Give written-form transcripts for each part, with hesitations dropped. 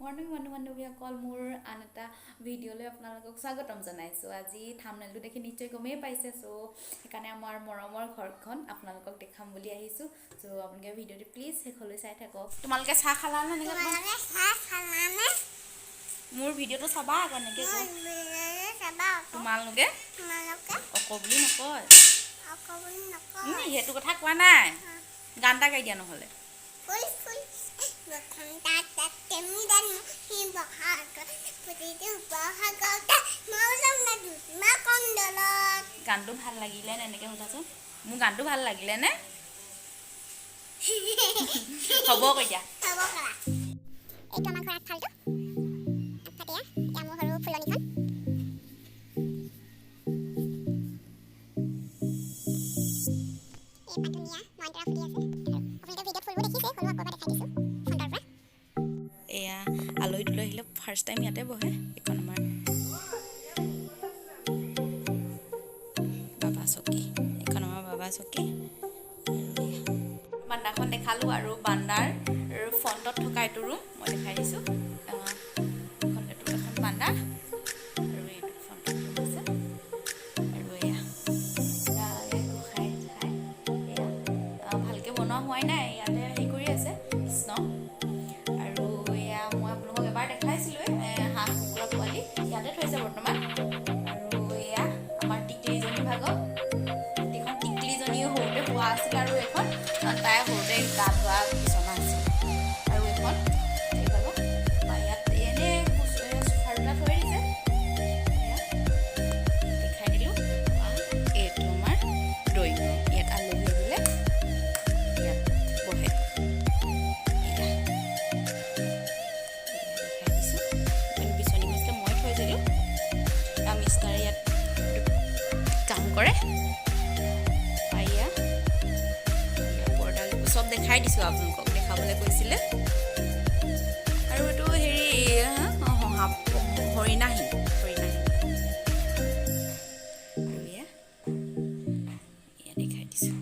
Morning বন্ধু বান্ধৱীসকল, মোৰ আন এটা ভিডিঅ'লৈ আপোনালোকক স্বাগতম জনাইছোঁ। আজি থাম্বনেইলটো দেখি নিশ্চয় গমেই পাইছে। চ' সেইকাৰণে আমাৰ মৰমৰ ঘৰখন আপোনালোকক দেখাম বুলি আহিছোঁ। চ' আপোনালোকে ভিডিঅ'টো প্লিজ শেষলৈ চাই থাকক। তোমালোকে চাহ খালানে? এনেকৈ মোৰ ভিডিঅ'টো চাবা আকৌ, এনেকৈ তোমালোকে অক বুলি নকয়, সেইটো কথা কোৱা নাই। গান এটা গাই দিয়া নহ'লে। গানটো ভাল লাগিলে নে? এনেকৈ সোধাচোন, মোৰ গানটো ভাল লাগিলে নে? হ'ব কৈ দিয়া। এইটো আমাৰ ঘৰ আগফালটো। আগফালে এয়া মোৰ সৰু ফুলনিখন। এই ধুনীয়া নয়নতৰা ফুলি আছে। আৰু আপোনালোকে ভিডিঅ'ত ফুলবোৰ দেখিছে, হ'লেও আকৌ এবাৰ দেখাই দিছোঁ ফ্ৰণ্টৰ পৰা। এয়া আলহী দুলহী আহিলে ফাৰ্ষ্ট টাইম ইয়াতে বহে। এইখন আমাৰ বাবা চকী, এইখন আমাৰ বাবা চকী। আৰু এয়া বান্দাখন দেখালোঁ আৰু বান্দাৰ ফ্ৰণ্টত থকা এইটো ৰুম মই দেখাই দিছোঁ। এখন এইটো এখন বান্দা আৰু এইটো ফ্ৰণ্টত ৰুম আছে। আৰু এয়া এয়া গোসাঁই ঠাই। এয়া ভালকৈ বনোৱা হোৱাই নাই, ইয়াতে হেৰি কৰি আছে কৃষ্ণ। আৰু এয়া মই আপোনালোকক এবাৰ দেখাইছিলোঁৱে, হাঁহ কুকুৰা পোৱালি ইয়াতে থৈছে বৰ্তমান। আৰু এয়া আমাৰ টিকলিজনী ভাগত, এইখন টিকলিজনীও সৰুতে শোৱা আছিল আৰু এইখন তাই সৰুতে গা ধোৱা বিচনা আছিল। আৰু এইখন এই ভাগত বা ইয়াত এনেই চোফা দুটা থৈ দিছে। এয়া দেখাই দিলোঁ। এইটো আমাৰ ড্ৰয়িং ৰুম, ইয়াত আলহী আহিলে ইয়াত বহে। এয়া দেখাই দিছোঁ। বিচনী গৈছিলে, মই থৈছিলোঁ। মিষ্টাৰে ইয়াত কাম কৰে। এয়া পৰ্দা চব দেখাই দিছোঁ আপোনালোকক, দেখাবলৈ কৈছিলে। আৰু এইটো হেৰি হৰিণাহী, হৰিণাহী। আৰু এয়া এয়া দেখাই দিছোঁ।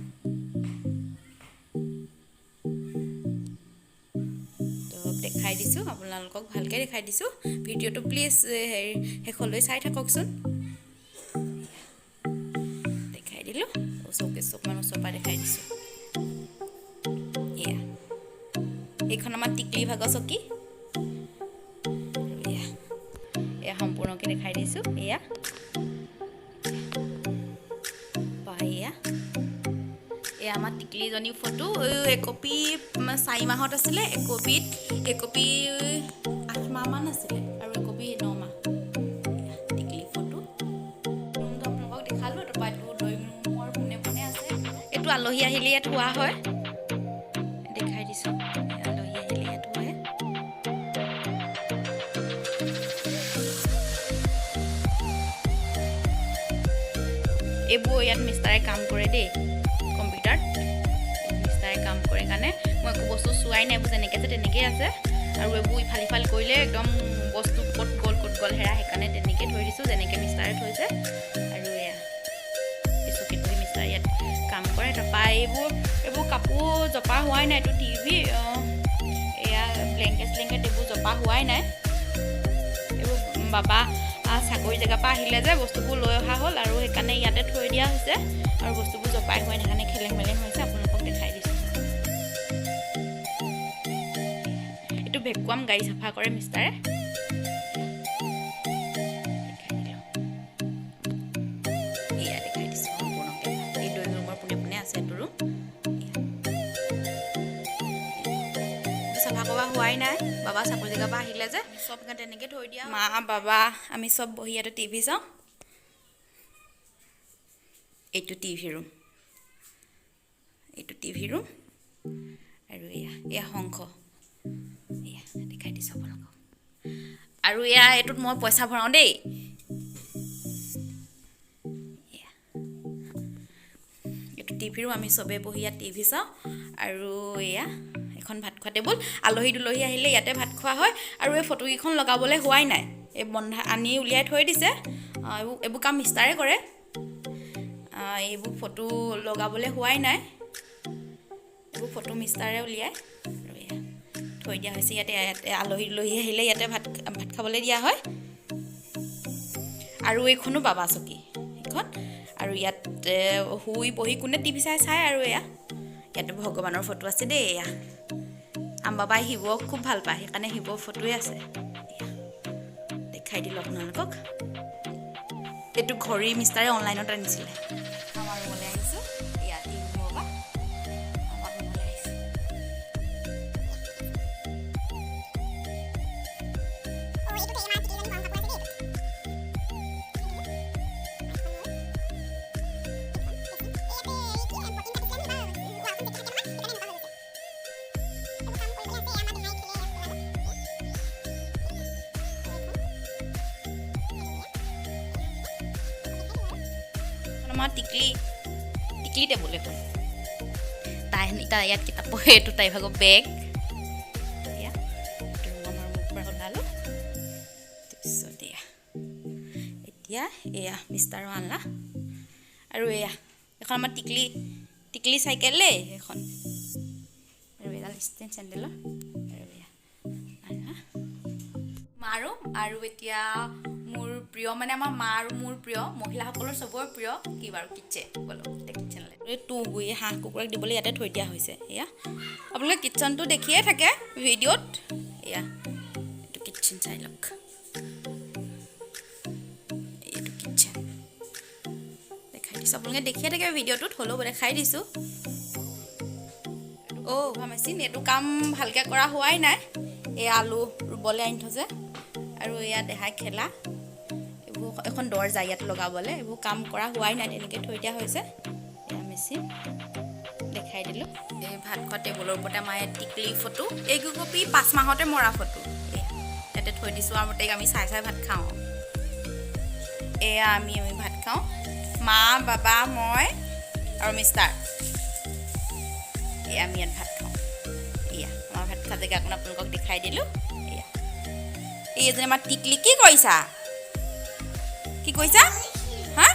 তো দেখাই দিছোঁ আপোনালোকক, ভালকৈ দেখাই দিছোঁ। ভিডিঅ'টো প্লিজ হেৰি শেষলৈ চাই থাককচোন। দেখাই দিলোঁ, চৌকেছ অকণমান ওচৰৰ পৰা দেখাই দিছোঁ। এয়া এইখন আমাৰ টিকলি ভাগৰ চকী। আৰু এয়া এয়া সম্পূৰ্ণকৈ দেখাই দিছোঁ। এয়া বা এয়া এয়া আমাৰ টিকলিজনীৰ ফটো। একপি 4 মাহত আছিলে, একপিত একপি 8 মাহমান আছিলে আৰু একপি 9 মাহ। এয়া টিকলি ফটো। ৰুমটো আপোনালোকক দেখালোঁ। তাৰপৰা এইটো ড্ৰয়িং ৰুমৰ পোনে পোনে আছে। এইটো আলহী আহিলে ইয়াত শোৱা হয়, দেখাই দিছোঁ। আলহী আহিলে ইয়াত শুৱে। এইবোৰ ইয়াত মিষ্টাৰে কাম কৰে দেই, কম্পিউটাৰত মিষ্টাৰে কাম কৰে কাৰণে মই একো বস্তু চোৱাই নাই। এইবোৰ যেনেকৈ আছে তেনেকেই আছে। আৰু এইবোৰ ইফাল সিফাল কৰিলে একদম বস্তু ক'ত গ'ল ক'ত গ'ল হেৰা, সেইকাৰণে তেনেকৈ থৈ দিছোঁ যেনেকৈ মিষ্টাৰে থৈছে। আৰু এয়া এই চকীত বহি মিষ্টাৰে ইয়াত কাম কৰে। তাৰপৰা এইবোৰ কাপোৰ জপা হোৱাই নাই। এইটো টিভি, এয়া ব্লেংকেট শ্লেংকেট এইবোৰ জপা হোৱাই নাই। এইবোৰ বাবা চাকৰি জেগাৰ পৰা আহিলে যে বস্তুবোৰ লৈ অহা হ'ল আৰু সেইকাৰণে ইয়াতে থৈ দিয়া হৈছে আৰু বস্তুবোৰ জপাই হোৱাই নাই, সেইকাৰণে খেলেং মেলেং হৈছে। আপোনালোকক দেখাই দিছোঁ। এইটো ভেকুৱাম, গাড়ী চাফা কৰে মিষ্টাৰে। দেখাই দিলোঁ, এয়া দেখাই দিছোঁ সম্পূৰ্ণকৈ। এই ড্ৰয়িং ৰুমৰ পোনে পোনে আছে এইটো ৰুম। চাফা কৰা হোৱাই নাই, বাবা চাকৰি জেগাৰ পৰা আহিলে যে চব তেনেকৈ থৈ দিয়া। মা বাবা আমি চব বহি ইয়াতে টিভি চাওঁ। এইটো টিভি ৰুম, এইটো টিভি ৰুম। আৰু এয়া এয়া শংখ, এয়া দেখাই দিছোঁ আপোনালোকক। আৰু এয়া এইটোত মই পইচা ভৰাওঁ দেই। এয়া এইটো টিভি ৰুম, আমি চবেই বহি ইয়াত টিভি চাওঁ। আৰু এয়া এখন ভাত খোৱা টেবুল, আলহী দুলহী আহিলে ইয়াতে ভাত খোৱা হয়। আৰু এই ফটোকেইখন লগাবলৈ হোৱাই নাই, এই বন্ধা আনি উলিয়াই থৈ দিছে। এইবোৰ কাম মিষ্টাৰে কৰে। এইবোৰ ফটো লগাবলৈ হোৱাই নাই, এইবোৰ ফটো মিষ্টাৰে উলিয়াই। আৰু এয়া থৈ দিয়া হৈছে। ইয়াতে ইয়াতে আলহী দুলহী আহিলে ইয়াতে ভাত ভাত খাবলৈ দিয়া হয়। আৰু এইখনো বাবা চকী সেইখন। আৰু ইয়াত শুই বহি কোনে টিভি চাই চাই। আৰু এয়া ইয়াতে ভগৱানৰ ফটো আছে দেই। এয়া আম বাবাই শিৱক খুব ভাল পায়, সেইকাৰণে শিৱৰ ফটোৱে আছে। দেখাই দিলোঁ আপোনালোকক। এইটো ঘড়ী মিষ্টাৰে অনলাইনত আনিছিলে। আমাৰ ৰুমলৈ আহিছোঁ। ইয়াত ৰুমৰ পৰা আমাৰ ৰুমলৈ আহিছোঁ। অঁ, এইটো আমাৰ টিকলিজনী গৰম কাপোৰ আছে দেই। আমাৰ টিকলি টিকলি টেবুল এখন। তাই তাই ইয়াত কিতাপ পঢ়ে। এইটো তাই ভাগৰ বেগ। এয়া এইটো ৰুম, আমাৰ ৰুমৰ পৰা ওলালোঁ। তাৰপিছত এয়া এতিয়া এয়া মিষ্টাৰৰ আলনা। আৰু এয়া এখন আমাৰ টিকলি টিকলি চাইকেল দেই সেইখন। আৰু এডাল ষ্টেণ্ড চেণ্ডেলৰ। আৰু এয়া আলনা মাৰো। আৰু এতিয়া মোৰ প্ৰিয়, মানে আমাৰ মা আৰু মোৰ প্ৰিয়, মহিলাসকলৰ চবৰে প্ৰিয় কি বাৰু? কিটচেন। ব'লক এতিয়া কিটচেনলৈ। এই তুঁহ গুৰি হাঁহ কুকুৰাক দিবলৈ ইয়াতে থৈ দিয়া হৈছে। এয়া আপোনালোকে কিটচেনটো দেখিয়ে থাকে ভিডিঅ'ত। এয়া এইটো কিটচেন, চাই লওক। এইটো কিটচেন দেখাই দিছোঁ। আপোনালোকে দেখিয়ে থাকে ভিডিঅ'টোত, হ'লেও দেখাই দিছোঁ। অ' মেচিন, এইটো কাম ভালকৈ কৰা হোৱাই নাই। এই আলু ৰুবলৈ আনি থৈছে। আৰু এয়া দেহাই খেলা এইবোৰ, এখন দৰ্জা ইয়াত লগাবলৈ। এইবোৰ কাম কৰা হোৱাই নাই, তেনেকৈ থৈ দিয়া হৈছে। এয়া মেচিন দেখাই দিলোঁ। এই ভাত খোৱা টেবুলৰ ওপৰতে আমাৰ ইয়াত টিকলি ফটো, এই কপি 5 মাহতে মৰা ফটো। এয়া ইয়াতে থৈ দিছোঁ আৰু তাইক আমি চাই চাই ভাত খাওঁ। এয়া আমি আমি ভাত খাওঁ, মা, বাবা, মই আৰু মিষ্টাৰ। এয়া আমি ইয়াত ভাত খাওঁ। এয়া আমাৰ ভাত খোৱা জেগাকণ আপোনালোকক দেখাই দিলোঁ। এয়া এই এজনী আমাৰ টিকলি। কি কৰিছা? কি কৰিছা হা?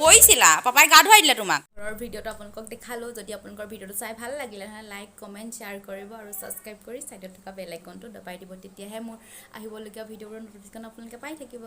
পৰিছিলা? পাপাই গা ধুৱাই দিলে তোমাক। ঘৰৰ ভিডিঅ'টো আপোনালোকক দেখালোঁ। যদি আপোনালোকৰ ভিডিঅ'টো চাই ভাল লাগিলে, তেনেহ'লে লাইক, কমেণ্ট, শ্বেয়াৰ কৰিব আৰু ছাবস্ক্ৰাইব কৰি ছাইডত থকা বেল আইকনটো দবাই দিব। তেতিয়াহে মোৰ আহিবলগীয়া ভিডিঅ'বোৰৰ ন'টিফিকেশ্যন আপোনালোকে পাই থাকিব।